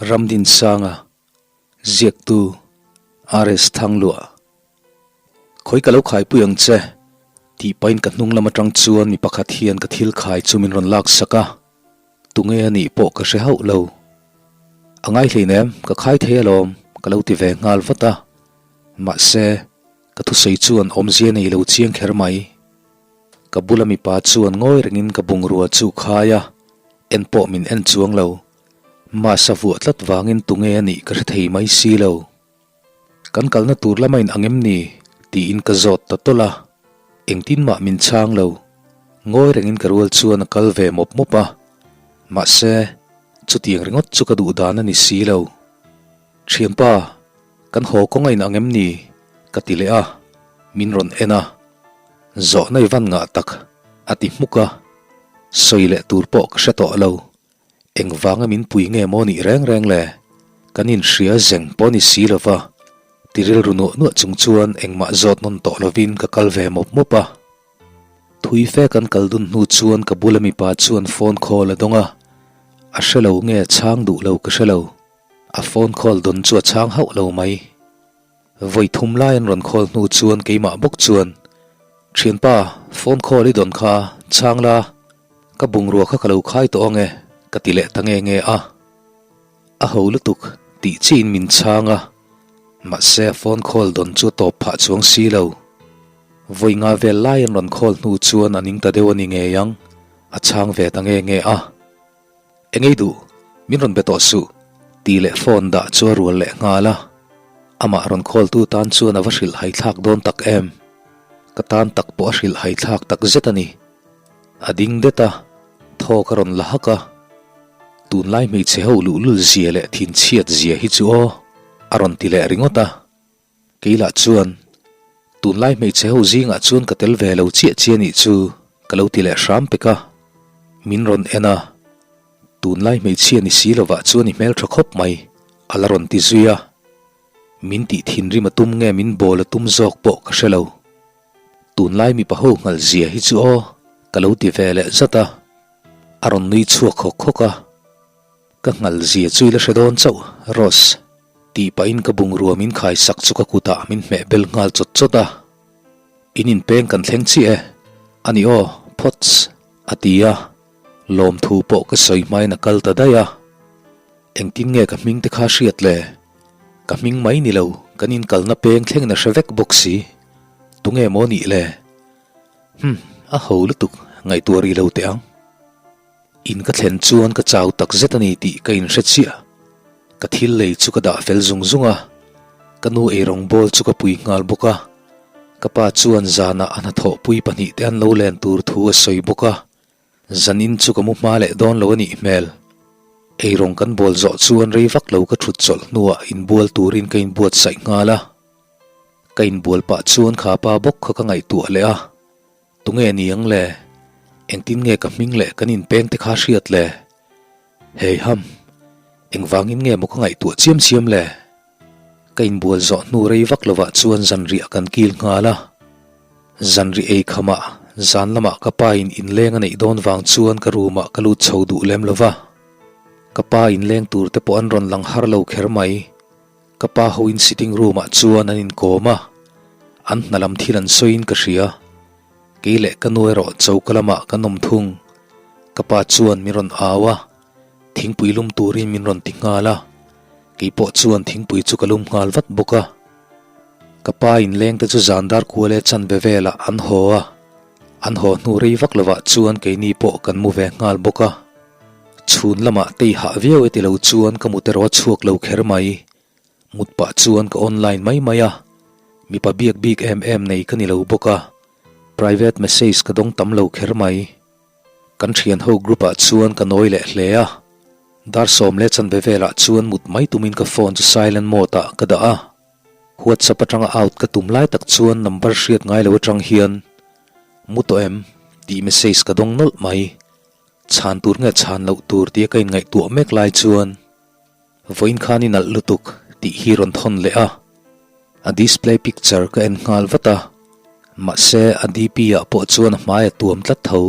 Ramdinsanga, Ziaktu, RS Thangluah. Khawi ka lo khaipui ang che, tih pahin ka hnung lam atang chuan mi pakhat hian ka thil khai chu min rawn laksak a, tunge a nih pawh ka hre hauh lo. A ngai hleinem, ka khai thei alawm, ka lo ti ve nghal vat a. Mahse, ka thusawi chuan awmzia nei lo chiang kher mai. Ka bula mipa chuan ngawi rengin ka bungrua chu khai a, en pawh min en chuang lo. Mask a vuah tlat vangin tunge a nih ka hre thei mai si lo. Kan kalna tur lama in ang em ni? tiin ka zawt ta tawlh a, engtin mah min chhang lo. Ngawi rengin ka rual chuan a kal ve mawp mawp a, mahse, chutiang ringawt chu ka duh dan a ni si lo. Thianpa, kan haw kawng a in ang em ni? ka ti leh a, min rawn en a, Zawhna i van ngah tak, a ti hmuk a, sawi leh tur pawh ka hre tawh lo. Engvanga min pui nge maw nih reng reng le? Kan inhria zeng pawh ni si lova, ti rilru nuah nuah chung chuan engmah zawt nawn tawh lovin ka kal ve mawp mawp a. Thui fe kan kal dun hnu chuan ka bula mipa chuan phone call a dawng a, a hre lo nge chhang duh lo ka hre lo. A phone call dawn chu a chhang hauh lo mai. Vawi thum lai an rawn call hnu chuan keimah bawk chuan, Thianpa, phone call i dawn kha, chhang la, ka bungrua kha ka lo khai tawh ang e, ka ti leh ta nge nge a. A ho lutuk tih chiin min chhang a, mahse a phone call dawn chu a tawp phah chuang si lo. Vawi nga vel lai an rawn call hnu chuan a ning ta deuh a ni ngei ang, a chhang ve ta nge nge a. Engei duh, min rawn be tawh suh, tih leh phone dah chu a rual leh nghal a. Amah rawn call tu tan chuan a va hrilh haithlak dawn tak em? Ka tan tak pawh a hrilh haithlak tak zet a ni. A ding det a, thawk a rawn la hak a. Tunlai hmeichhe ho luhlul zia leh thinchhiat zia hi chu aw, a rawn ti leh ringawt a. Kei lah chuan, Tunlai hmeichhe ho zingah chuan ka tel ve lo chiah chiah nih chu ka lo ti leh hram pek a. Min rawn en a, Tunlai hmeichhia ni si lovah chuan i hmeltha khawp mai, a la rawn ti zui a. Min tih thinrim a tum nge min bawl a tum zawk pawh ka hre lo. Tunlai mipa ho nghal zia hi chu aw, ka lo ti ve leh zat a. A rawn nui chhuak hawk hawk a. Ka nghal zia chu i la hre dawn chauh, Rose. Tih pahin ka bungrua min khai sak chu ka kutah min hmeh bel nghal chawt chawt a. In inpeng kan thleng chiah e. A ni aw, phawts, a ti a. Lawmthu pawh ka sawi hmain a kal ta daih a. Engtin nge ka hming te kha hriat le? Ka hming mai ni lo, kan inkalna peng thlengin a hre vek bawk si. Tunge maw nih le? Hum, a ho lutuk, ngaihtuah rih lo teh ang. In ka thlen chuan ka chau tak zet a ni tih ka inhre chiah. Ka thil lei chu ka dah fel zung zung a, ka nu eirawng bawl chu ka pui nghal bawk a. Ka pa chuan zanah a hnathawhpui pahnihte an lo len tur thu a sawi bawk a, zanin chu ka mu hma leh dawn lo a nih hmel. Eirawng kan bawl zawh chuan rei vak lo ka thut chawlh hnuah inbual turin ka inbuatsaih nghal a. Ka inbual pah chuan kha pa bawk kha ka ngaihtuah leh a. Tunge ni ang le? Engtin nge ka hming leh kan inpeng te kha hriat le? Hei ham, engvangin nge maw ka ngaihtuah chiam chiam le? Ka inbual zawh hnu rei vak lovah chuan zanriah kan kil nghal a. Zanriah ei khamah zan lamah ka pa in inleng a neih dawn vang chuan ka room ah ka lut chho duh lem lova. Ka pa inleng tur te pawh an rawn lang har lo kher mai. Ka pa hoin sitting room ah chuan an inkawm a, an hna lam thil an sawiin ka hria. Kei leh ka nu erawh choka lamah kan awm thung. Ka pa chuan min rawn au a, thingpui lum turin min rawn ti nghal a, kei pawh chuan thingpui chu ka lum nghal vat bawk a. Ka pa inleng te chu zan dar kual e chanve velah an haw a, an haw hnu rei vak lovah chuan keini pawh kan mu ve nghal bawk a. Chhun lamah tei hah viau e ti lo chuan ka mut erawh a chhuak lo kher mai. Mut pah chuan ka online mai mai a, mipa biak bik em em nei ka ni lo bawk a, private message ka dawng tam lo kher mai. Kan thian ho group ah chuan ka nawi leh hle a, dar 10 leh chanve velah chuan mut mai tumin ka phone chu silent mode ah ka dah a. WhatsApp atanga out ka tum lai tak chuan number hriat ngai lo atang hian Mu tawh em? tih message ka dawng nawlh mai. Chhan tur nge chhan loh tur tia ka inngaihtuah mek lai chuan vawiin khan i nalh lutuk tih hi rawn thawn leh a, a display picture ka en nghal vat a, mahse a DP ah pawh chuan a hmai a tuam tlat tho.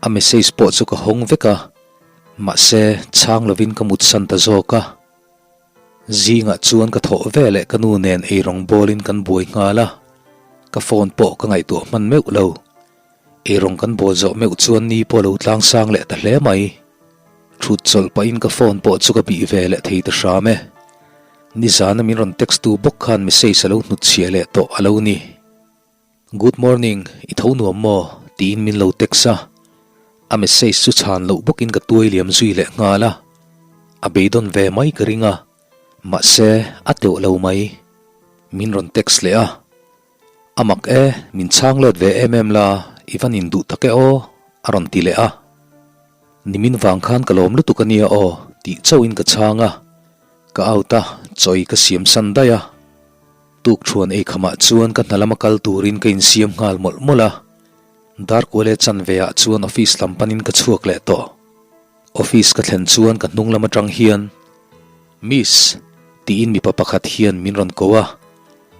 A message pawh chu ka hawng vek a, Mahse, chhang lovin ka mutsan ta zawk a. Zingah chuan ka thawh veleh ka nu nen eirawng bawlin kan buai nghal a, ka phone pawh ka ngaihtuah hman meuh lo. Eirawng kan bawl zawh meuh chuan ni pawh lo tlang sang leh ta hle mai. Thut chawlh pahin ka phone pawh chu ka bih ve leh thei ta hram e. Nizana min rawn text tu bawk khan message a lo hnutchhiah leh tawh a lo ni. Good morning, i tho nuam maw? tiin min lo text a. A message chu chhan loh bawkin ka tuai liam zui leh nghal a. A beidawn ve mai ka ring a, mahse a teuh lo mai. Min rawn text leh a. A mak e, min chhang let ve em em la, i van induh tak e aw, a rawn ti leh a. Nimin vang khan ka lawm lutuk a nia aw, tih chauhin ka chhang a. Ka out a, chawi ka siam san daih a. Tukthuan eikhamah chuan ka hna lama kal turin ka insiam nghal mawlh mawlh a. Darkuale chanve ah chuan office lam panin ka chhuak leh tawh. Office ka thlen chuan ka hnung lam atang hian, Miss! tiin mipa pakhat hian min rawn ko a,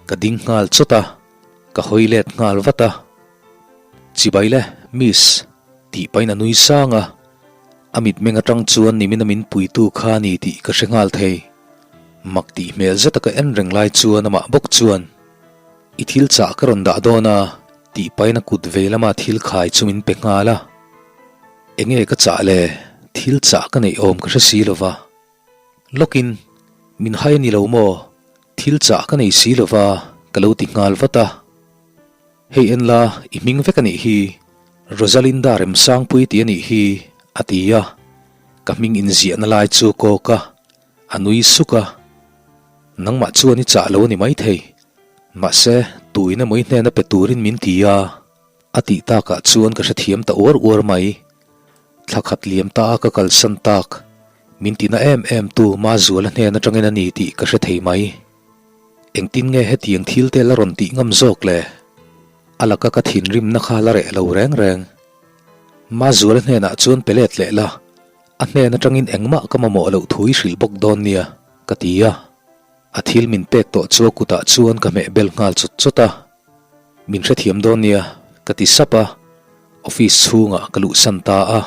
ka ding nghal chawt a, ka hawi let nghal vat a. Chibai le, Miss! tih pahin a nui sang a, a mitmeng atang chuan nimina min puitu kha a ni tih ka hre nghal thei. Mak tih hmel zeta ka en reng lai chuan amah bawk chuan, I thil chah ka rawn dah dawn a, tih pahin a kut vei lama thil khai chu min pe nghal a. Enge ka chah le? Thil chah ka neih awm ka hre si lo va. Lawkin, min hai a ni lo maw? Thil chah ka nei si lo va, ka lo ti nghal vat a. Hei en la, i hming vek a nih hi, Rosalinda Remsangpui tih a nih hi, a ti a. Ka hming inziahna lai chu kawk a, a nui suk a. Nangmah chuan i chah lo a ni maithei. Mahse, tuin emaw i hnena pe turin min ti a. A tih takah chuan ka hrethiam ta uar uar mai. Thla khat liam ta a ka kalsan tak, min tina em em tu Mazuala hnen atangin a ni tih ka hre thei mai. Engtin nge hetiang thil te la rawn tih ngam zawk le? A laka ka thinrimna kha la reh lo reng reng. Mazuala hnenah chuan pe let leh la, a hnen atangin engmah ka mamawh loh thu i hrilh bawk dawn nia, ka ti a. A thil min pek tawh chu a kutah chuan ka hmeh bel nghal chawt chawt a. Min hrethiam dawn nia, ka ti sap a, office chhungah ka luhsan ta a.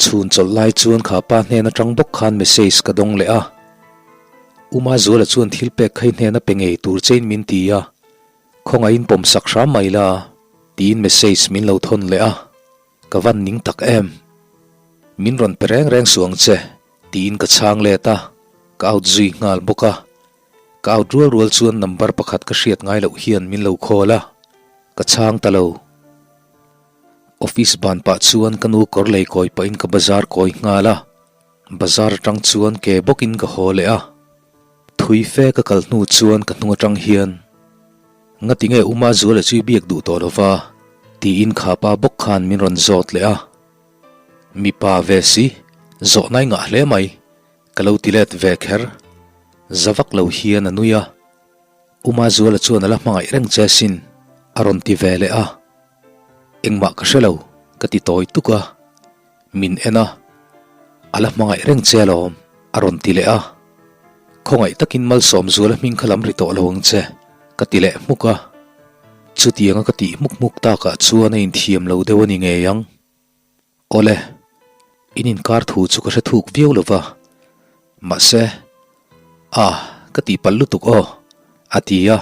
Chhun chawlh lai chuan kha pa hnen atang bawk khan message ka dawng leh a. U Mazuala chuan thil pek khai hnena pe ngei tur chein min ti a, khawngaihin pawm sak hram mai la, tiin message min lo thawn leh a. Ka van ning tak em? Min rawn pe reng reng suh ang che, tiin ka chhang let a, ka out zui nghal bawk a. Ka out rual rual chuan number pakhat ka hriat ngai loh hian min lo call a, ka chhang ta lo. Office ban pah chuan ka nu kawr lei kawi pahin ka bazar kawi nghal a, bazar atang chuan ke bawkin ka haw leh a. Thui fe ka kal hnu chuan ka hnung atang hian, Ngati nge Uma Zuala chu i biak duh tawh lova? tiin kha pa bawk khan min rawn zawt leh a. Mipa ve si, zawhna i ngah hle mai. Ka lo ti let ve kher. Za vak lo hian a nui a. U Mazuala chuan a la hmangaih reng che sin, a rawn ti ve leh a. Engmah ka hre lo, ka ti tawi tuk a. Min en a, A la hmangaih reng che alawm, a rawn ti leh a. Khawngaih takin Malsawmzuala hming kha lam ri tawh lo ang che, ka ti leh hmuk a. Chutianga ka tih hmuk hmuk takah chuan a inthiam lo deuh a ni ngei ang. Awle, in inkar thu chu ka hre thuk viau lo va, mahse, a, ka tihpalh lutuk aw, a ti a.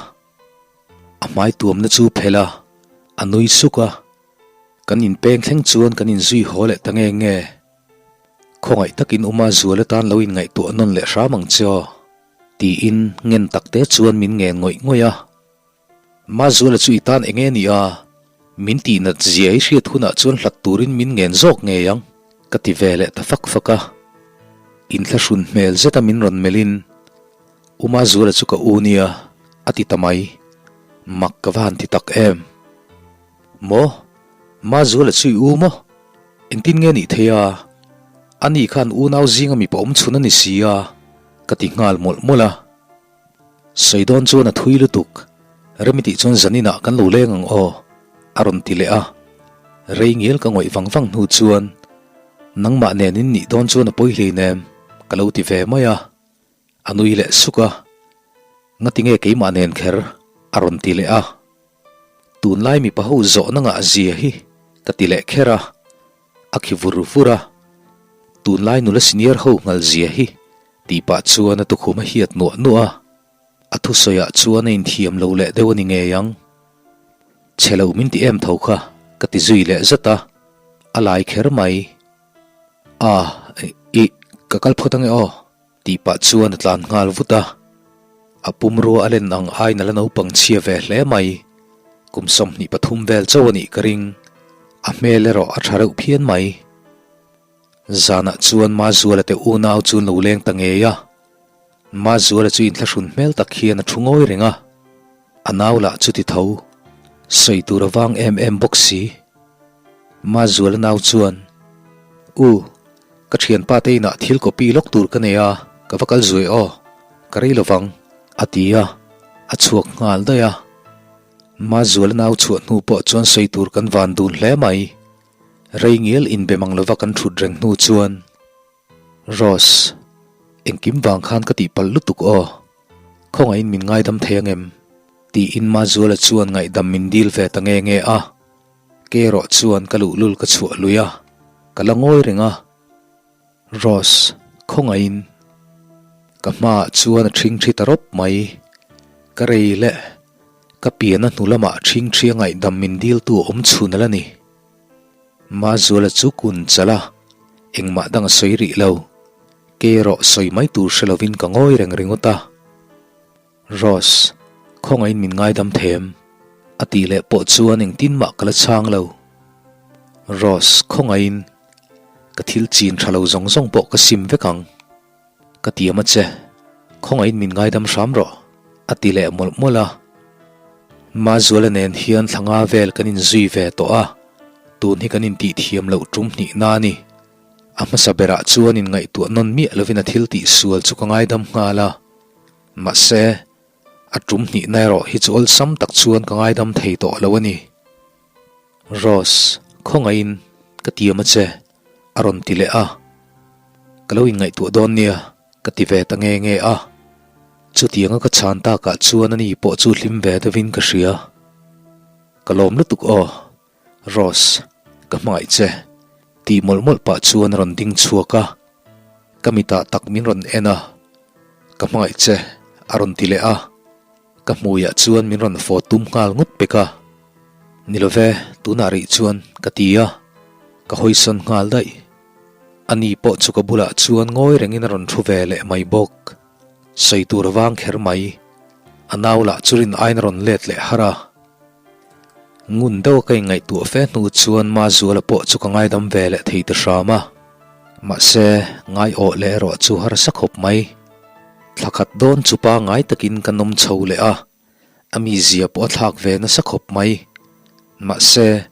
A hmai tuamna chu phelh a, a nui suk a. Kan inpeng thleng chuan kan inzui haw leh ta nge nge. Khawngaih takin Uma Zuala tan lo inngaihtuah nawn leh hram ang che aw, tiin ngen takte chuan min ngen ngawih ngawih a. Mazuala chu i tan eng nge ni a? Min tihnat zia i hriat hunah chuan hlat turin min ngen zawk ngei ang, ka ti ve leh ta fak fak a. Inthlahrun hmel zeta min rawn melhin, U Mazuala chu ka u nia, a ti ta mai. Mak ka va han ti tak em! Maw? Mazuala chu i u maw? Engtin nge nih thei a? Ani khan unau zinga mipa awm chhun a ni si a, ka ti nghal mawlh mawlh a. Sawi dawn chuan a thui lutuk, Remi tih chuan zaninah kan lo leng ang aw, a rawn ti leh a. Rei ngial ka ngawih vang vang hnu chuan, Nangmah nen in nih dawn chuan a pawi hleinem, ka lo ti ve mai a. A nui leh suk a, Ngati nge keimah nen kher? a rawn ti leh a. Tunlai mipa ho zawhna ngah zia hi ka ti leh kher a. A khi vur vur a. Tunlai nula senior ho nghal zia hi tih pah chuan a tukhum a hiat nuah nuah a. A thusawiah chuan a inthiam lo leh deuh a ni ngei ang. Chhe lo min ti em tho kha ka ti zui leh zat a, a lai kher mai. A, ih, ka kal phawt ange aw tih pah chuan a tlan nghal vut a. A pumrua a len ang aiin a la naupang chhia ve hle mai. Kum 23 vel chauh a nih ka ring. A hmel erawh a tha reuh phian mai. Zanah chuan Mazuala te unau chu an lo leng ta ngei a. Mazuala chu inthlahrun hmel tak hian a thu ngawi reng a. A nau lah chu ti tho, sawi tur a vang em em bawk si. Mazuala nau chuan, U, ka thianpa te inah thil copy lawk tur ka nei a, ka va kal zuai aw, ka rei lovang, a ti a, a chhuak nghal daih a. Mazuala nau chhuah hnu pawh chuan sawi tur kan van dun hle mai. Rei ngial inbe mang lova kan thut reng hnu chuan, Rose, engkim vang khan ka tihpalh lutuk aw, khawngaihin min ngaidam thei angem? tiin Mazuala chuan ngaihdam min dil ve ta nge nge a. Ke erawh chuan ka luhlul ka chhuah lui a, ka la ngawi reng a. Rose, khawngaihin. Ka hmaah chuan a ṭhingṭhi ta rawp mai. Ka rei leh, ka pian a hnu lamah ṭhingṭhi a ngaihdam min diltu awm chhun a la ni. Mazuala chu kun chalh a, engmah dang a sawi rih lo. Ke erawh sawi mai tur hre lovin ka ngawi reng ringawt a. Rose, khawngaihin min ngaidam them. A tih leh pawh chuan engtin mah ka la chhang lo. Rose, khawngaihin ka thil chin tha lo zawng zawng pawh ka sim vek ang. Ka tiam a che, khawngaihin min ngaidam hram rawh, a ti leh mawlh mawlh a. Mazuala nen hian thla nga vel kan inzui ve tawh a, tun hi kan intihthiam loh tum hnihna a ni. A hmasa berah chuan inngaihtuah nawn miah lovin a thil tihsual chu ka ngaidam nghal a. Mahse, a tum hnihna erawh hi chu awlsam tak chuan ka ngaidam thei tawh lo a ni. Rose, khawngaihin ka tiam a che, a rawn ti leh a. Ka lo inngaihtuah dawn nia, ka ti ve ta nge nge a. Chutianga ka chhan takah chuan ani pawh chu hlim ve deuhin ka hria. Ka lawm lutuk aw, Rose, ka hmangaih che, tih mawlh mawlh pah chuan a rawn ding chhuak a. Ka mitah tak min rawn en a, Ka hmangaih che, a rawn ti leh a. Ka hmuiah chuan min rawn fawt tum nghal ngawt pek a. Ni lo ve, tunah rih chuan, ka ti a. Ka hawisawn nghal daih. Ani pawh chu ka bulah chuan ngawi rengin a rawn thu ve leh mai bawk. Sawi tur a vang kher mai. A nau lah chu rin aiin a rawn let leh har a. Ngun deuha ka inngaihtuah fe hnu chuan Mazuala pawh chu ka ngaidam ve leh thei ta hram a. Mahse, ngaiawh leh erawh chu harsa khawp mai. Thla khat dawn chu pangai takin ka nawm chho leh a, a mizia pawh a thlak ve nasa khawp mai. Mahse,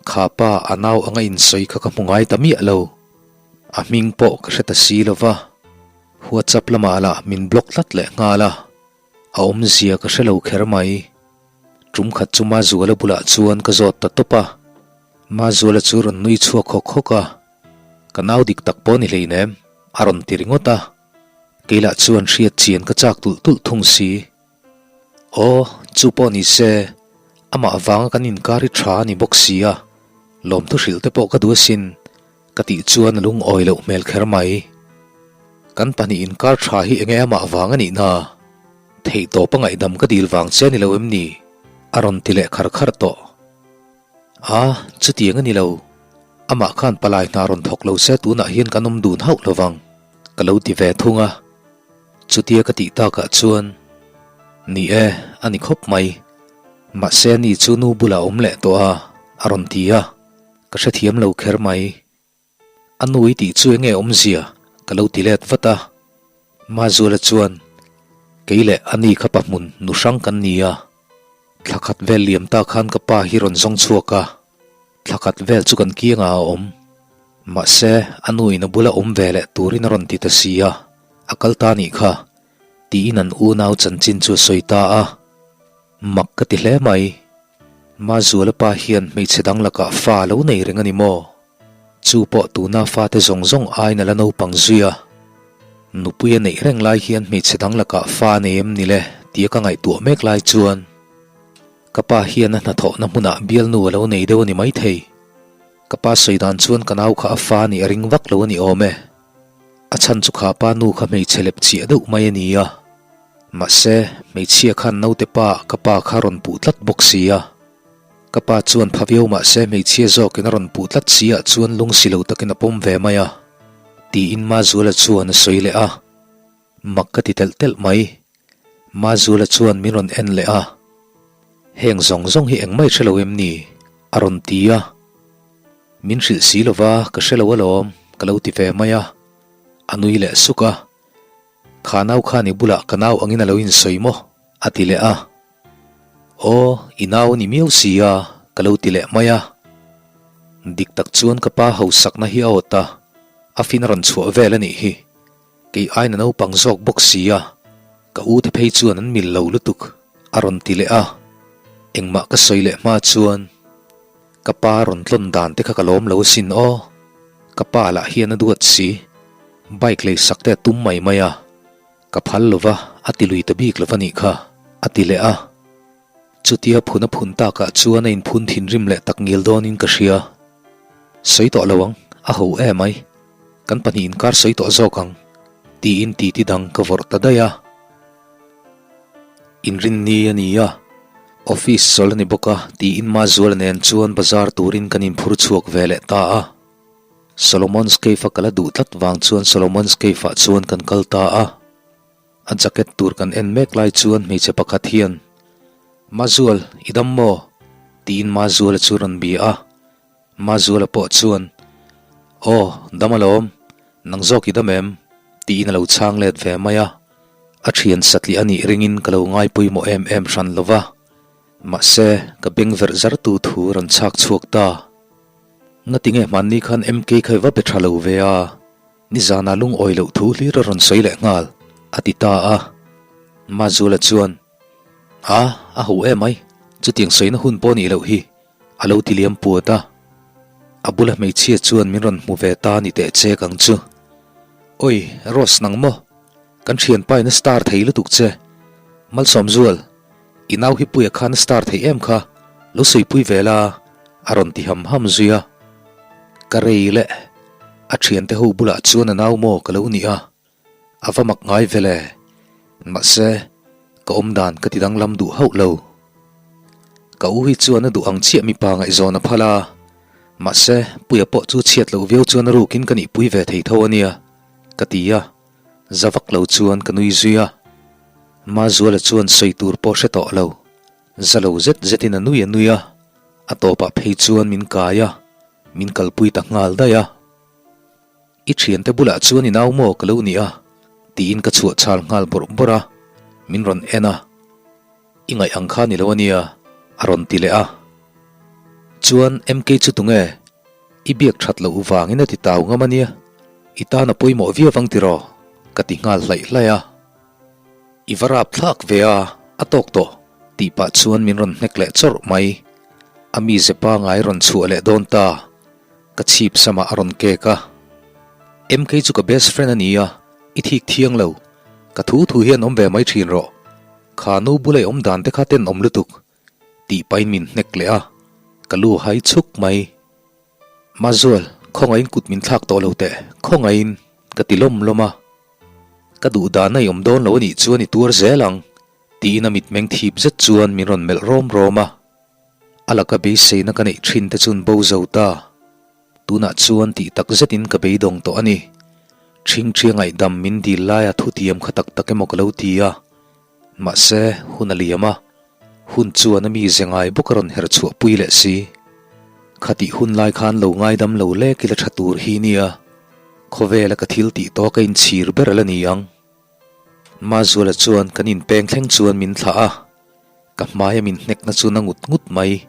kha pa a nau anga insawi kha ka hmu ngai ta miah lo. A hming pawh ka hre ta si lo va, WhatsApp lamah lah min block tlat leh nghal a, a awmzia ka hre lo kher mai. Tum khat chu Mazuala bulah chuan ka zawt ta tawp a, Mazuala chu rawn nui chhuak hawk hawk a, Ka nau dik tak pawh ni hleinem, a rawn ti ringawt a. Kei lah chuan hriat chian ka chak tulh tulh thung si. Aw, chu pawh ni se, amah vanga kan inkar hi tha a ni bawk si a, lawmthu hrilh te pawh ka duh asin, ka tih chuan a lungawi loh hmel kher mai. Kan pahnih inkar tha hi enge amah vang a nih na? Theihtawp a ngaihdam ka dil vang che a ni lo em ni? A rawn ti leh khar khar tawh. A, chutiang a ni lo. Amah khan palai hna rawn thawk lo se tunah hian kan awm dun hauh lovang, ka lo ti ve thung a. Chutia ka tih takah chuan, Ni e, a ni khawp mai. Mahse ani chu nu bulah a awm leh tawh a, a rawn ti a. Ka hrethiam lo kher mai. A nu i tih chu enge awmzia? ka lo ti let vat a. Mazuala chuan, Kei leh a ni kha pahmun nu hrang kan ni a. Thla khat vel liam ta khan ka pa hi rawn zawng chhuak a. Thla khat vel chu kan kiangah a awm. Mahse, a nu in a bula awm ve leh turin a rawn ti ta si a, a kal ta nih kha, tiin an unau chanchin chu a sawi ta a. Mak ka ti hle mai. Mazuala pa hian hmeichhe dang lakah fa a lo nei reng a ni maw? Chu pawh tuna fate zawng zawng aiin a la naupang zui a. Nupui a neih reng lai hian hmeichhe dang lakah fa a nei em ni le tia ka ngaihtuah mek lai chuan ka pa hian a hnathawhna hmunah bialnu a lo nei deuh a ni maithei. Ka pa sawi dan chuan ka nau kha a fa nih a ring vak lo a ni awm e. A chhan chu kha pa nu kha hmeichhe lep chiah deuh mai a ni a. Mahse, hmeichhia khan naute pa ka pa kha rawn puh tlat bawk si a. Ka pa chuan pha viau mahse hmeichhia zawkin a rawn puh tlat si ah chuan lung si lo takin a pawm ve mai a. Tiin Mazuala chuan a sawi leh a. Mak ka ti telh telh mai. Mazuala chuan min rawn en leh a. Heng zawng zawng hi engmah i hre lo em ni? A rawn ti a. Min hrilh si lova ka hre lo alawm ka lo ti ve mai a. A nui leh suk a. Kha nau khan i bulah ka nau angin a lo insawi maw? A ti leh a. Aw, i nau a ni miau si a, ka lo ti leh mai a. Dik tak chuan ka pa hausakna hi a awt a, a fin a rawn chhuah vel a nih hi. Kei aina naupang zawk bawk si a, ka u te phei chuan an mil lo lutuk, a rawn ti leh a. Engmah ka sawi leh hma chuan ka pa rawn tlawn dan te kha ka lawm lo asin aw. Ka pa lah hian a duat si, bike lei sak te a tum mai mai a. Ka phal lo va, a ti lui ta bik lo va nih kha, a ti leh a. Chutia phun a phun takah chuan a inphun thinrim leh tak ngil dawnin ka hria. Sawi tawh lo ang, a ho em ai. Kan pahnih inkar sawi tawh zawk ang, tiin titi dang ka vawrh ta daih a. Inrinni a ni a, office chawl a ni bawk a, tiin Mazuala nen chuan bazar turin kan inphur chhuak ve leh ta a. Solomon's Cave-a kal a duh tlat vang chuan Solomon's Cave-ah chuan kan kal ta a. A jacket tur kan en mek lai chuan hmeichhe pakhat hian, Mazual, i dam maw? tiin Mazuala chu rawn bia a. Mazuala pawh chuan, Aw, dam alawm, nang zawk i dam em? tiin a lo chhang let ve mai a. A thian satliah a nih ringin ka lo ngai pawimawh em em hran lo va. Mahse, ka beng verh zartu thu rawn chhak chhuak ta. Ngatinge hmanni khan MK kha i va be tha lo ve a? Nizanah lungawi loh thu hlir a rawn sawi leh nghal, a ti ta a. Mazuala chuan, A, a ho em ai, chutiang sawina hun pawh nih loh hi, a lo ti liam puat a. A bula hmeichhia chuan min rawn hmu ve ta ni teh chek ang chu. Oi, Rose nang maw? Kan thianpa in a star thei lutuk che. Malsawmzual, i nau hi Puia khan a star thei em kha, lo sawi pui ve la, a rawn ti ham ham zui a. Ka rei leh a thiante ho bulah chuan a nau maw ka lo ni a, a va mak ngai ve le. Mahse, ka awm dan ka ti danglam duh hauh lo. Ka u hi chuan a duh ang chiah mipa ngaihzawn a phal a, mahse, Puia pawh chu chhiat loh viau chuan a rukin ka nihpui ve thei tho a nia, ka ti a. Za vak lo chuan ka nui zui a, Mazuala chuan sawi tur pawh hre tawh lo. Za lo zet zetin a nui a nui a, a tawpah phei chuan min kai a, min kalpui ta nghal daih a. I thiante bulah chuan i nau maw ka lo ni a? tiin ka chhuah chhal nghal bawrh bawrh a, min rawn en a. I ngaih ang kha ni lo a nia, a rawn ti leh a. Chuan MK chu tunge? I biak that loh vangin a ti tau ngam a nia, i tan a pawimawh viau vang tiraw? ka ti nghal hlaih hlaih a. I va rap thlak ve a, a tawk tawh, tih pah chuan min rawn hnek leh chawrh mai. A mize pangai rawn chhuah leh dawn ta, ka chhip samah a rawn kek a. MK chu ka best friend a nia, i thik thiang lo. Ka thu thu hian awm ve mai thin rawh. Kha nu bula i awm dan te kha tenawm lutuk, tih pahin min hnek leh a, ka lu hai chhuk mai. Mazual, khawngaihin kut min thlak tawh lo teh, khawngaihin, ka ti lawm lawm a. Ka duh dan a i awm dawn lo a nih chuan i tuar zel ang, tiin a mitmeng thip zet chuan min rawn melh rawm rawm a. A laka beiseina ka neih thin te chuan bo zo ta. Tunah chuan tih tak zetin ka beidawng tawh a ni. Ṭhingṭhia ngaihdam min dil laia thutiam kha tak tak emaw ka lo ti a. Mahse, hun a liam a, hun chuan a mize ngai bawk a rawn herh chhuah pui leh si. Khatih hun lai khan lo ngaidam lo lek ila ṭha tur hi nia, khawvela ka thil tih tawh ka inchhir ber a la ni ang. Mazuala chuan kan inpeng thleng chuan min thlah a, ka hmaia min hnekna chu na ngut ngut mai.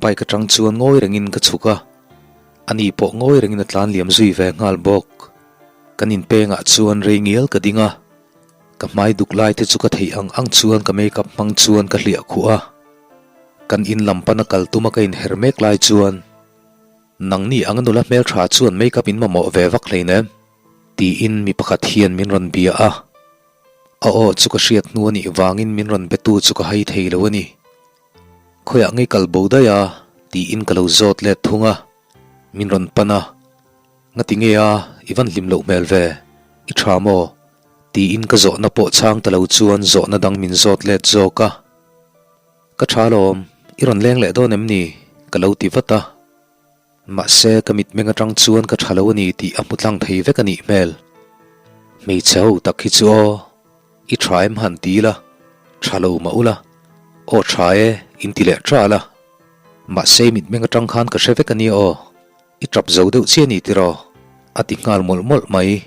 Bike atang chuan ngawi rengin ka chhuk a, ani pawh ngawi rengin a tlan liam zui ve nghal bawk. Kan inpengah chuan rei ngial ka ding a, ka hmai duk lai te chu ka theih ang ang chuan ka makeup hmang chuan ka hliah khuh a. Kan in lam pana kal tuma ka inher mek lai chuan, Nangni anga nula hmeltha chuan makeup in mamawh ve vak hleinem. Tiin mi pakhat hian min rawn bia a, a aw chu ka hriat hnu a nih vangin min rawn betu chu ka hai thei lo a ni. Khawiah ngei kal bo daih a? tiin ka lo zawt let thung a. Min rawn pan a, Ngati nge a, i van hlim loh hmel ve, i tha maw? tiin ka zawhna pawh chhang ta lo chuan zawhna dang min zawt let zawk a. Ka tha alawm, i rawn leng leh dawn em ni? ka lo ti vat a. Mahse ka mitmeng atang chuan ka tha lo a ni tih a hmu tlang thei vek a nih hmel. Hmeichhe ho tak hi chu aw, i tha em han ti ila, tha lo mah ula, aw tha e, in ti leh tral a. Mahse i mitmeng atang khan ka hre vek a nia aw. I tap zo deuh chiah ni tiraw? A ti nghal mawlh mawlh mai.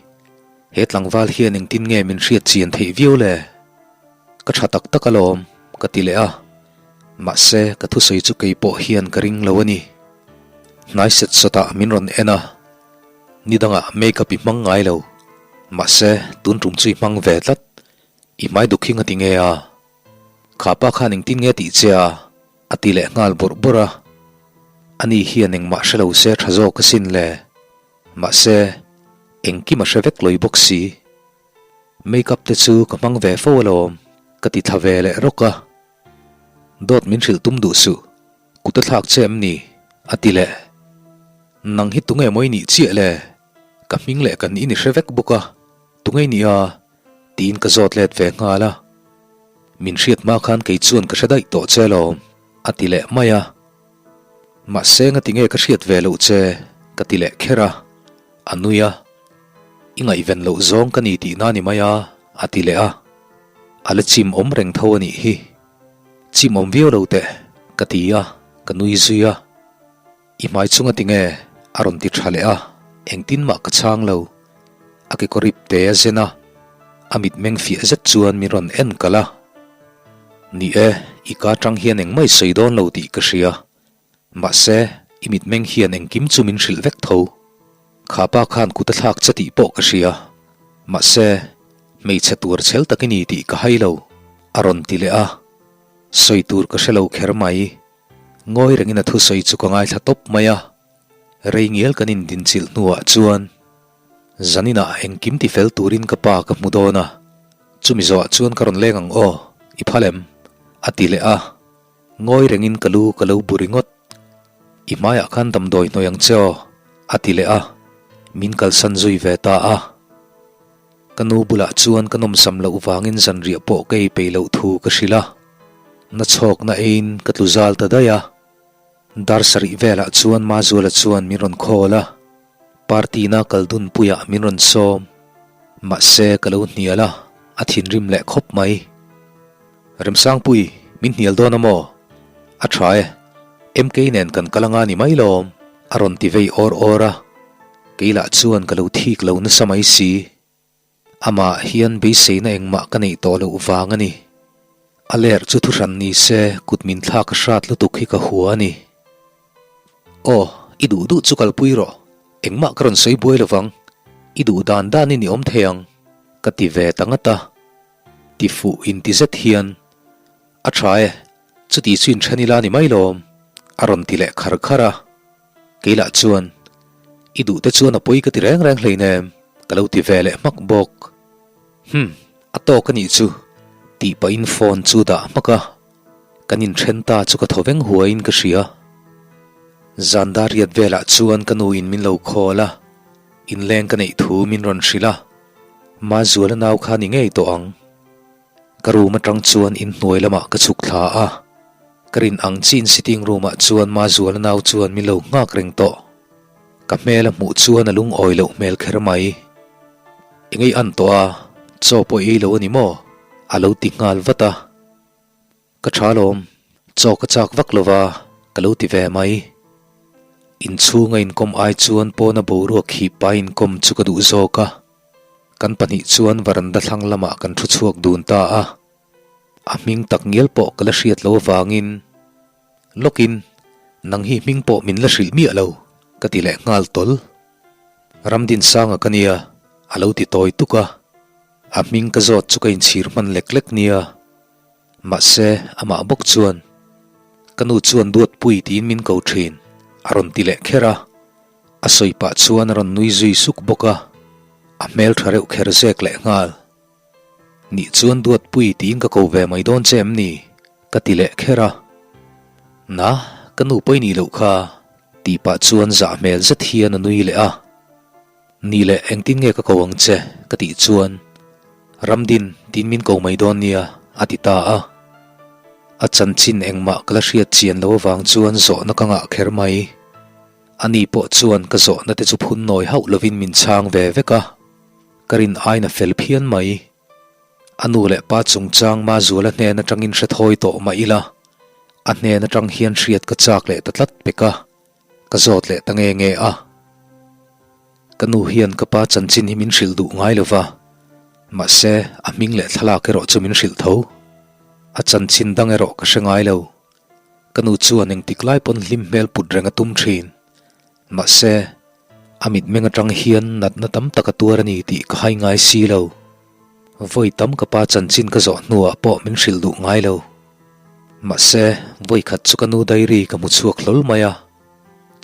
He tlangval hian engtin nge min hriat chian theih viau le? Ka tha tak tak alawm, ka ti leh a. Mahse, ka thusawi chu kei pawh hian ka ring lo a ni. Hnai set sawtah min rawn en a, ni dangah make-up i hmang ngai lo. Mahse, tun tum chu i hmang ve tlat. I hmai duk hi nga ti nge a? Kha pa khan engtin nge tih che a? A ti leh nghal bawrh bawrh a, ani hian engmah hre lo se tha zawk asin le. Mahse, engkim a hre vek lawih bawk si. Make up te chu ka hmang ve fo alawm, ka ti thla ve leh rawk a. Dawt min hrilh tum duh suh, kut a thlak che em ni? a ti leh. Nang hi tunge maw i nih chiah le? Ka hming leh kan in i hre vek bawk a, tunge i nih a? Tiin ka zawt let ve nghal a. Min hriat hma khan kei chuan ka hre daih tawh che alawm, a ti leh mai a. Mahse ngati nge ka hriat ve loh che? ka ti leh kher a. A nui a. I ngaihven loh zawng ka ni tihna ni mai a, a ti leh a. A la chim awm reng tho a nih hi. Chim awm viau lo teh, ka ti a, ka nui zui a. I hmai chunga tinge? a rawn ti tha leh a, engtin mah ka chhang lo. A kekawr ip te a zen a, a mitmeng fiah zet chuan min rawn en kalh a. Ni e, i ka atang hian engmah i sawi dawn lo tih ka hria. Mahse, i mitmeng hian engkim chu min hrilh vek tho. Kha pa khan kut a thlak che tih pawh ka hria. Mahse, hmeichhe tuar chhel tak i ni tih ka hai lo, a rawn ti leh a. Sawi tur ka hre lo kher mai. Ngawi rengin a thusawi chu ka ngaithla tawp mai a, rei ngial kan indinchilh hnuah chuan zaninah engkim ti fel turin ka pa ka hmu dawn a, chumi zawhah chuan ka rawn leng ang aw, i phal em? a ti leh a, ngawi rengin ka lu ka lo bu ringawt. I hmaiah khan damdawi hnawih ang che aw, a ti leh a, min kalsan zui ve ta a. Ka nu bulah chuan ka nawmsam loh vangin zanriah pawh ka ei peih loh thu ka hrilh a, na chhawkna eiin ka tlu zal ta daih a. Dar sarih velah chuan Mazuala chuan min rawn call a, party na kal dunpuiah min rawn sawm. Mahse ka lo hnial a, a thinrim leh khawp mai. Remsangpui, min hnial dawn a maw? A tha e, MK nen kan kal anga ni mai lawm, a rawn ti vei awr awr a. Kei lah chuan ka lo thik lo nasa mai si. Amah hian beiseina engmah ka neih tawh loh vang a ni. A ler chu thuhran ni se kut min thlak a hrat lutuk hi ka hua a ni. Aw, i duh duh chu kalpui rawh. Engmah ka rawn sawi buai lovang. I duh dan danin i awm thei ang, ka ti ve ta ngat a. Ti fuh inti zet hian, A tha e, chuti chu inthen ila ni mai lawm, a rawn ti leh khar khar a. Kei lah chuan, I duh te chuan a pawi ka ti reng reng hleinem, ka lo ti ve leh hmak bawk. Hum, a tawk a nih chu, tih pahin phone chu dah hmak a, kan inthen ta chu ka thaw veng huaiin ka hria. Zan dar riat velah chuan ka nu in min lo call a, inleng ka neih thu min rawn hrilh a, Mazuala nau kha ni ngei tawh ang. Ka room atang chuan inhnuai lamah ka chhuk thla a, ka rin ang chiin sitting room ah chuan Mazuala nau chuan min lo nghak reng tawh. Ka hmel a hmuh chuan a lungawi loh hmel kher mai. Engei an tawh a, chaw pawh i ei lo a ni maw? A lo ti nghal vat a. Ka tha lawm, chaw ka chak vak lo va, ka lo ti ve mai. Inchhunga inkawm ai chuan pawna boruak hi pa inkawm chu ka duh zawk a. Kan pahnih chuan varanda thlang lamah kan thu chhuak dun ta a. A hming tak ngial pawh ka la hriat lo avangin, Lawkin, nang hi hming pawh min la hrilh miah lo, ka ti leh nghal tawl. Ramdinsanga ka nia, a lo ti tawi tuk a. A hming ka zawt chu ka inchhir hman lek lek nia. Mahse, amah bawk chuan, Ka nu chuan Duatpui tiin min ko thin, a rawn ti leh kher a. A sawi pah chuan a rawn nui zui suk bawk a, a hmel tha reuh kher zek leh nghal. Nih chuan Duatpui tiin ka ko ve mai dawn che em ni? ka ti leh kher a. Na, ka nu pawi nih loh kha. Tih pah chuan zah hmel zet hian a nui leh a. Nih leh engtin nge ka ko ang che? ka tih chuan Ramdin tiin min ko mai dawn nia a ti ta a. A chanchin engmah ka la hriat chian lo avang chuan zawhna ka ngah kher mai. Ani pawh chuan ka zawhna te chu phun nawi hauh lovin min chhang ve vek a. Ka rin aina fel phian mai. A nu leh pa chungchang Mazuala hnen atangin hre thawi tawh mah ila, a hnen atang hian hriat ka chak leh ta tlat pek a, ka zawt leh ta nge nge a. Ka nu hian ka pa chanchin hi min hrilh duh ngai lo va, mahse a hming leh thlalak erawh chu min hrilh tho. A chanchin dang erawh ka hre ngai lo. Ka nu chuan engtik lai pawn hlim hmel put reng a tum thin. Mahse, a mitmeng atang hian natna tam tak a tuar a ni tih ka hai ngai si lo. Vawi tam ka pa chanchin ka zawh hnuah pawh min hrilh duh ngai lo. Mahse, vawi khat chu ka nu diary ka hmu chhuak hlawl mai a.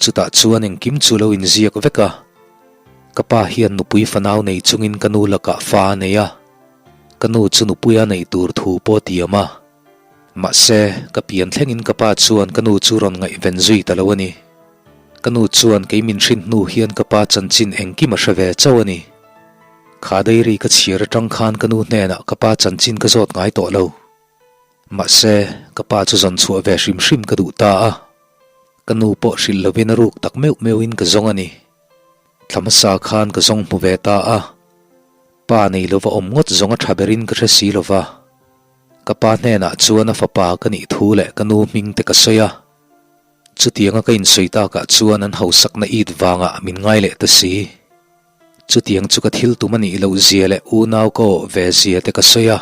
Chutah chuan engkim chu lo inziak vek a. Ka pa hian nupui fanau nei chungin ka nu lakah fa a nei a. Ka nu chu nupuia neih tur thu pawh a tiam a. Mahse, ka pian thlengin ka pa chuan ka nu chu rawn ngaihven zui ta lo a ni. Ka nu chuan kei min hrin hnu hian ka pa chanchin engkim a hre ve chauh a ni. Kha diary ka chhiar atang khan ka nu hnenah ka pa chanchin ka zawt ngai tawh lo. Mahse, ka pa chu zawn chhuah ve hrim hrim ka duh ta a. Ka nu pawh hrilh lovin a ruk tak meuh meuhin ka zawng a ni. Thla hmasa khan ka zawng hmu ve ta a. Pa nei lova awm ngawt zawng a tha berin ka hre si lova. Ka pa hnenah chuan a fapa ka nih thu leh ka nu hming te ka sawi a. Chutianga ka insawi takah chuan an hausakna it vangah min ngai leh ta si. Chutiang chu ka thil tum a nih loh zia leh unau ka awh ve zia te ka sawi a.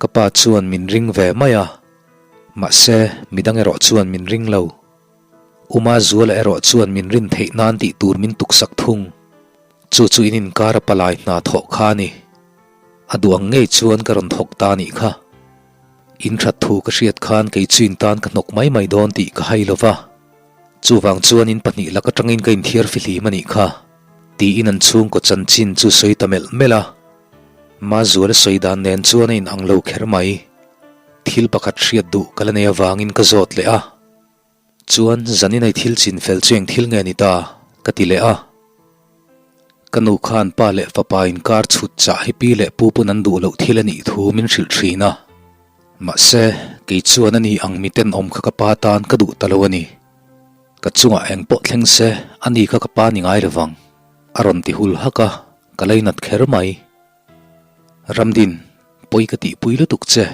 Ka pa chuan min ring ve mai a. Mahse, midang erawh chuan min ring lo. Uma Zuala erawh chuan min rin theih nan tih tur min tuksak thung. Chu chu in inkar a palai hna thawh kha a ni. A duh ang ngei chuan ka rawn thawk ta nih kha. In that thu ka hriat khan kei chu in tan ka hnawk mai mai dawn tih ka hai lo va. Chuvang chuan in pahnih lak atangin ka inthiar fihlim a nih kha. Tiin an chhungkaw chanchin chu sawi ta melh melh a. Mazuala sawi dan nen chuan a inang lo kher mai. Thil pakhat hriat duh ka la nei avangin ka zawt leh a. Chuan zanin ai thil chin fel chu eng thil nge ni ta? ka ti leh a. Ka nu khan pa leh fapa inkar chhut chah hi pi leh pu pawn an duh loh thil a nih thu min hrilh thin a. Mahse, kei chuan a ni ang mi tenawm kha ka pa tan ka duh ta lo a ni. Ka chungah eng pawh thleng se a ni kha ka pa ni ngai lovang, a rawn ti hul hak a, ka leinat kher mai. Ramdin, pawi ka tihpui lutuk che.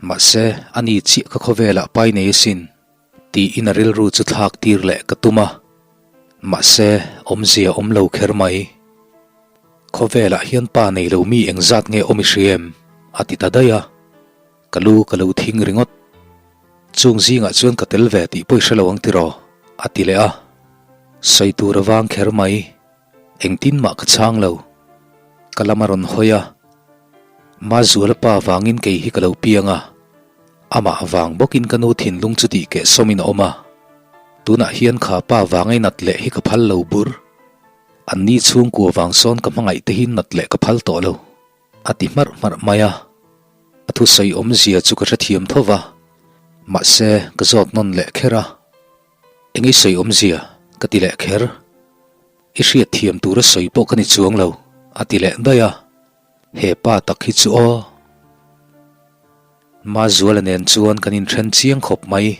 Mahse, a ni chiah ka khawvelah pai nei asin, tiin a rilru chu thlak tir leh ka tum a. Mahse, awmzia awm lo kher mai. Khawvelah hian pa nei lo mi engzat nge awm i hria em? a ti ta daih a. Ka lu ka lo thing ringawt. Chung zingah chuan ka tel ve tih pawh i hre lo ang tiraw? a ti leh a. Sawi tur a vang kher mai. Engtin mah ka chhang lo. Ka lam a rawn hawi a. Mazuala pa vangin kei hi ka lo piang a. Amah vang bawkin ka nu thinlung chu tih keh sawmin a awm a. Tunah hian kha pa vanga i nat leh hi ka phal lo bur. Anni chhungkua vang sawn ka hmangaih te hi nat leh ka phal tawh lo. A ti hmarh hmarh mai a. A thusawi awmzia chu ka hrethiam tho va. Mahse, ka zawt nawn leh kher a. Eng i sawi awmzia? ka ti leh kher. I hriat thiam tura sawi pawh ka ni chuang lo, a ti leh daih a. He pa tak hi chu aw. Mazuala nen chuan kan inthen chiang khawp mai.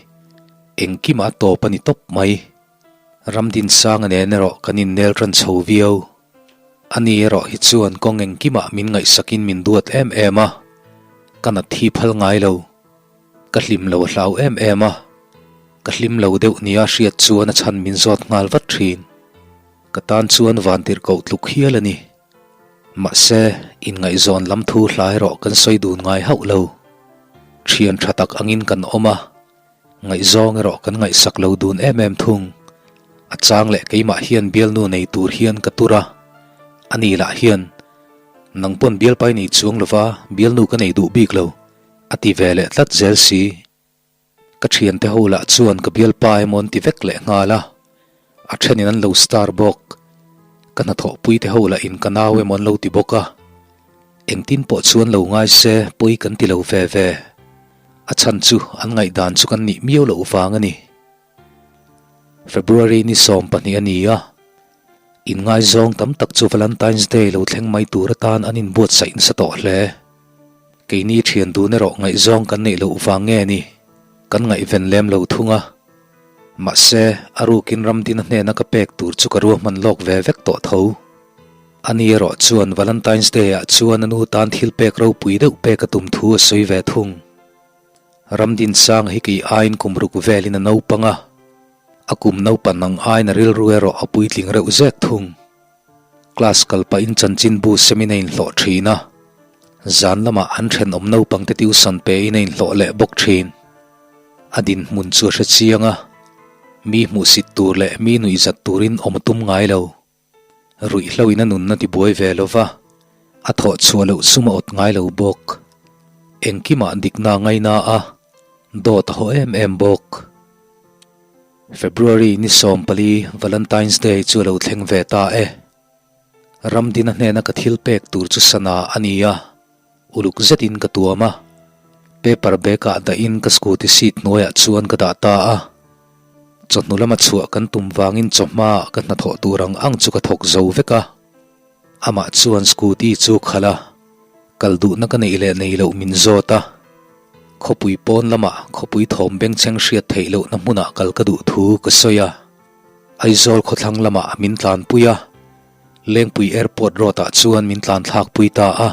Engkimah a tawp a ni tawp mai. Ramdinsanga nen erawh kan innel tan chho viau. Ani erawh hi chuan kawng engkimah min ngaihsakin min duat em em a, ka nat thi phal ngai lo. Ka hlim lo a hlau em em a, ka hlim lo deuh nia hriat chuan a chhan min zawt nghal vat thin. Ka tan chuan vantirh koh tluk hial a ni. Mahse, inngaihzawn lam thu hla erawh kan sawi dun ngai hauh lo. Thian tha tak angin kan awm a, ngaihzawng erawh kan ngaihsak lo dun em em thung. A chang leh keimah hian bialnu nei tur hian ka tur a, ani lah hian, Nang pawn bialpai nei chuang lova bialnu ka nei duh bik lo. A ti ve leh tlat zel si. Ka thiante ho lah chuan ka bialpa emaw an ti vek leh nghal a, a thenin an lo star bawk. Ka hnathawhpui te ho lah in ka nau emaw an lo ti bawk a. Engtin pawh chuan lo ngai se pawi kan ti lo ve ve. A chhan chu an ngaihdan chu kan nih miau loh vang a ni. February ni 12 a ni a, inngaizawng tam tak chu Valentine's Day lo thleng mai tur atan an inbuatsaih nasa tawh hle. Keini thian dun erawh ngaihzawng kan neih loh vang nge ni, kan ngaihven lem lo thung a. Mahse, a rukin Ramdina hnena ka pek tur chu ka ruahman lawk ve vek tawh tho. Ani erawh chuan Valentine's Day ah chuan a nu tan thil pek ropui deuh pek a tum thu a sawi ve thung. Ramdinsanga hi kei aiin kum ruk velin a naupang a, a kum naupan ang aiin a rilru erawh a puitling reuh zek thung. Class kal pahin chanchinbu semin a inhlawh thin a, zan lamah an thenawm naupangte tuition pein a inhlawh leh bawk thin. A dinhmun chu a hre chiang a, mi hmuhsit tur leh mi nuihzat turin awm a tum ngai lo. Ruihhlo in a nunna tibuai ve lo va, a thawh chhuah loh sum a awt ngai lo bawk. Engkimah dikna a ngaina a, dawt a haw em em bawk. February ni 14 Valentine's Day chu a lo thleng ve ta e. Ramdina hnena ka thil pek tur chu sana a ni a, uluk zetin ka tuam a. Paper bag ah dahin ka scooty seat hnuaiah chuan ka dah ta a. Chawhnu lama chhuah kan tum vangin chawhma ka hnathawh tur ang ang chu ka thawk zo vek a. Amah chuan scooty chu khalh a, kal duhna ka neih leh nei loh min zawt a. Khawpui pawn lamah khawpui thawm bengchheng hriat theih lohna hmunah kal ka duh thu ka sawi a. Aizawl khawthlang lamah min tlanpui a, Lengpui Airport road ah chuan min tlan thlakpui ta a.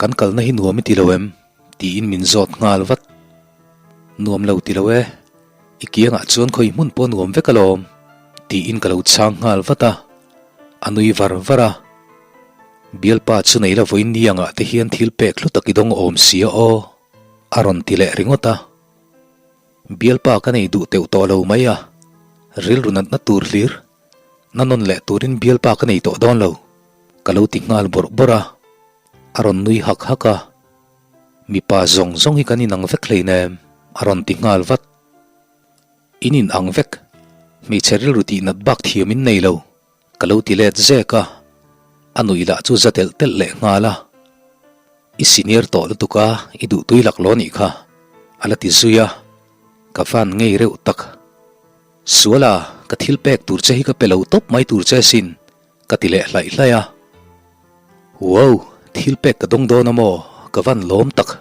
Kan kalna hi nuam i ti lo em? tiin min zawt nghal vat. Nuam lo ti lo e, i kiangah chuan khawi hmun pawh nuam vek alawm, tiin ka lo chhang nghal vat a, a nui var var a. Bialpa chu nei la vawiin ni angah te hian thil pek hlu tak i dawng awm si a aw, a rawn ti leh ringawt a. Bialpa ka nei duh teuh tawh lo mai a, rilru natna tur hlir, na nawn leh turin bialpa ka nei tawh dawn lo, ka lo ti nghal bawrh bawrh a, a rawn nui hak hak a. Mipa zawng zawng hi kan inang vek hleinem, a rawn ti nghal vat. In inang vek, hmeichhe rilru tih nat bak thiam in nei lo, ka lo ti let zek a, a nuih lah chu za telh telh leh nghal a. I senior tawh lutuk a, i duhtui lak lo nih kha, a la ti zui a, ka van ngei reuh tak. Suala, ka thil pek tur che hi ka pe lo tawp mai tur che sin, Ka ti leh hlaih hlaih a. Wow! Thil pek ka dawng dawn a maw? Ka van lawm tak!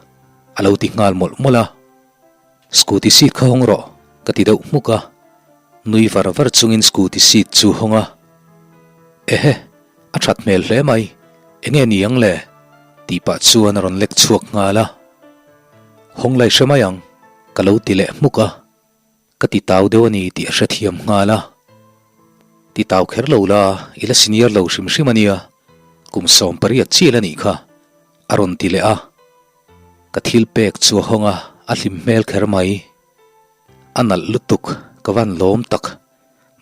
A lo ti nghal mawlh mawlh a. Scooty seat kha hawng rawh, ka ti deuh hmuk a. Nui var var chungin scooty seat chu hawng a. Ehe! A that hmel hle mai. Enge ni ang le? Tih pah chuan a rawn lek chhuak nghal a. Hawng lai hre mai ang, ka lo ti leh hmuk a. Ka ti tau deuh a ni tih a hrethiam nghal a. Ti tau kher lo la, i la senior lo hrim hrim a nia, kum 18 chial a nih kha, a rawn ti leh a. Ka thil pek chu a hawng a, a hlim hmel kher mai. A nalh lutuk, ka van lawm tak.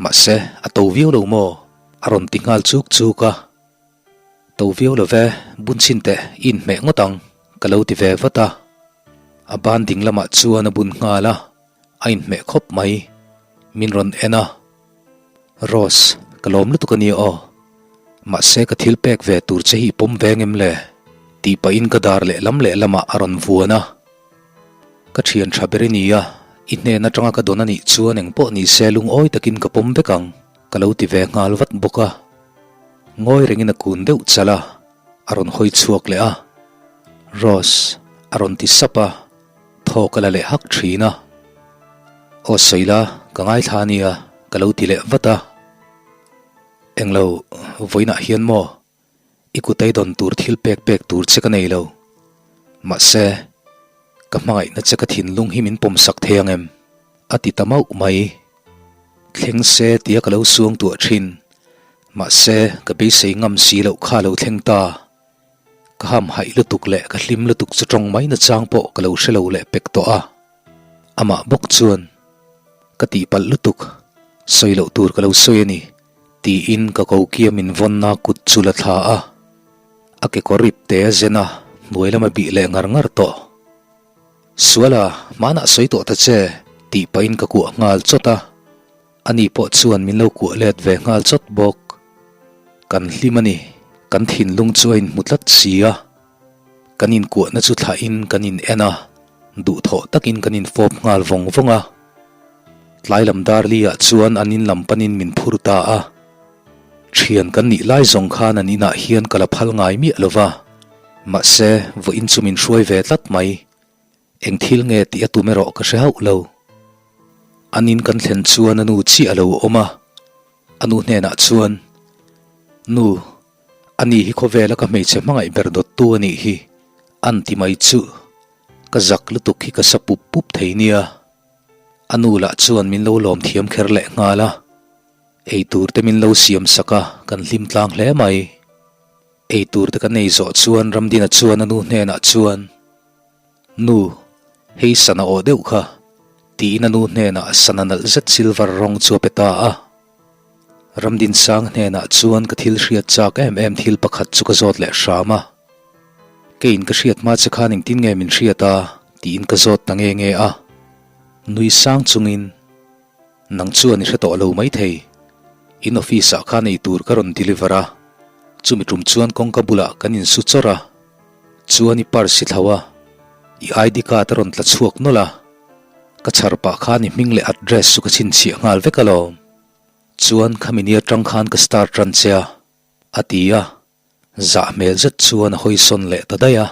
Mahse, a to viau lo maw? A rawn ti nghal chuk chuk a. To viau lo ve, bun chhin teh i inhmeh ngawt ang, ka lo ti ve vat a. A ban ding lamah chuan a bun nghal a. A inhmeh khawp mai, min rawn en a. Rose, ka lawm lutuk a nia aw. Mahse ka thil pek ve tur che hi i pawm ve ngem le? Tih pahin ka dar lehlam lehlamah a rawn vuan a. Ka thian tha ber i ni a, i hnen atanga ka dawn a nih chuan engpawh ni se lungawi takin ka pawm vek ang, ka lo ti ve nghal vat bawk a. Ngawi rengin a kun deuh chal a, a rawn hawi chhuak leh a. Rose, a rawn ti sap a. Thaw ka la leh hak thin a. Aw sawi la, ka ngaithla a nia, ka lo ti leh vat a. Englo, vawiinah hian maw? I kut ei dawn tur thil pek pek tur che ka nei lo. Mahse, ka hmangaihna che ka thinlung hi min pawmsak thei ang em? A ti ta mauh mai. Thleng se tia ka lo suang tuah thin. Mahse, ka beisei ngam si loh kha a lo thleng ta. Ka hamhaih lutuk leh ka hlim lutuk chu tawng mai nachang pawh ka lo hre lo leh pek tawh a. Amah bawk chuan, Ka tihpalh lutuk, sawi loh tur ka lo sawi a ni, tiin ka kokia min vawnna kut chu la thla a. A kekawr rip te a zen a, hnuai lama bih leh ngar ngar tawh. Suala, hmanah sawi tawh ta che, tih pahin ka kuah nghal chawt a. Ani pawh chuan min lo kuah let ve nghal chawt bawk. Kan hlim a ni, kan thinlung chu a inhmu tlat si a. Kan inkuahna chu thlahin kan in en a, duhthawh takin kan infawp nghal vawng vawng a. Tlai lam dar li ah chuan an in lam panin min phur ta a. Thian kan nih lai zawng khan an inah hian ka la phal ngai miah lo va, mahse vawiin chu min hruai ve tlat mai. Eng thil nge tih a tum erawh ka hre hauh lo. An in kan thlen chuan a nu chiah a lo awm a, a nu hnenah chuan, Nu, ani hi khawvela ka hmeichhe hmangaih ber dawttu a nih hi, an ti mai chuh. Ka zak lutuk hi ka sa pup pup thei nia. A nu lah chuan min lo lawm thiam kher leh nghal a, ei tur te min lo siam sak a, kan hlim tlang hle mai. Ei tur te kan ei zawh chuan Ramdina chuan a nu hnenah chuan, Nu, hei sana aw deuh kha, tiin a nu hnenah sana nalh zet silver rawng chu a pe ta a. Ramdinsang hnenah chuan ka thil hriat chak em em thil pakhat chu ka zawt leh hram a. Keiin ka hriat hma che khan engtin nge min hriat a? tiin ka zawt ta nge nge a. Nui sang chungin, Nang chuan i hre tawh lo maithei. In office ah khan ei tur ka rawn deliver a, chumi tum chuan kawngka bulah kan insu chawrh a. Chuan i purse i thlau a, i ID card a rawn tla chhuak nawlh a. Ka chhar pah khan i hming leh address chu ka chhinchhiah nghal vek alawm. Chuan khami ni atang khan ka star tan che a, a ti a. Zah hmel zet chuan a hawi sawn leh ta daih a.